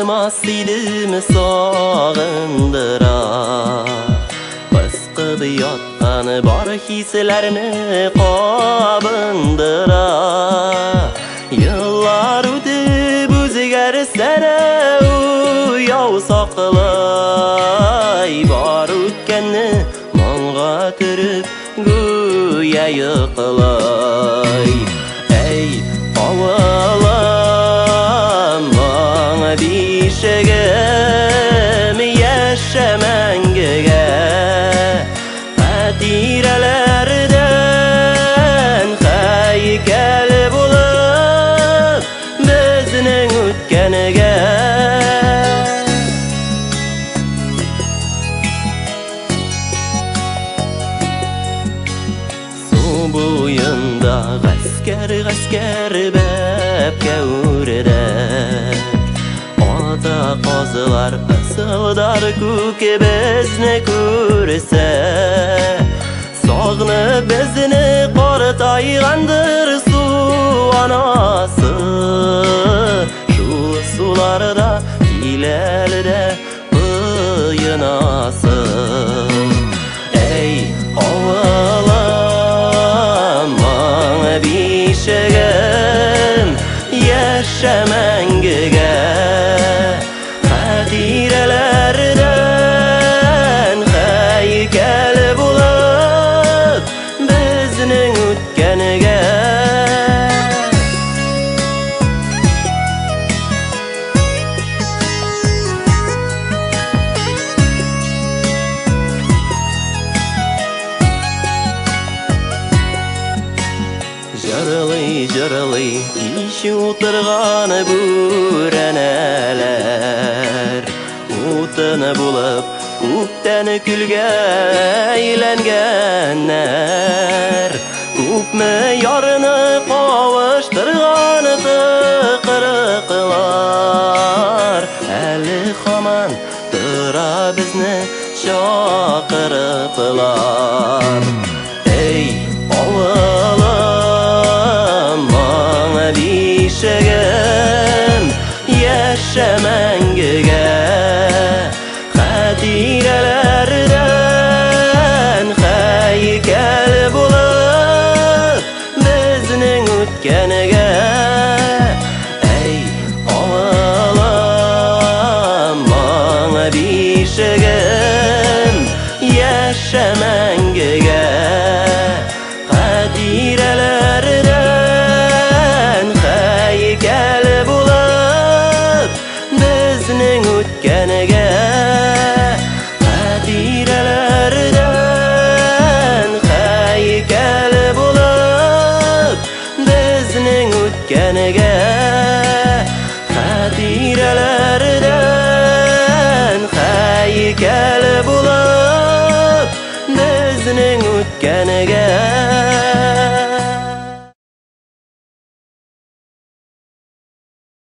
Кайтмас идем сагындыра, пыскып яткан бар хисләрне кабындыра. Еллар үтеп үзгәрсә дә уяу саклай, бар үткәнне моңга төреп гүя йоклай. Әй, авылым, моң бишегем, яшә мәңгегә. Хатирәләрдән һәйкәл булып безнең үткәнгә. Су буенда гаскәр-гаскәр бәбкә үрдәк, ата казлар ысылдар күк безне күрсә. Сагынып безне картайгандыр су анасы, шул суларда киләлдә коенасы. Әй, авылым, моң бишегем, яшә мәңгегә. Хатирәләрдән һәйкәл булып безнең үткәнгә. Җырлый, җырлый кич утырган бүрәнәләр, утын булып күптән көлгә әйләнгәннәр. Күпме ярны кавыштырган тыкрыклар, әле һаман тора безне чакырыплар. Эй, авылым, моң бишегем, яшә мәңгегә.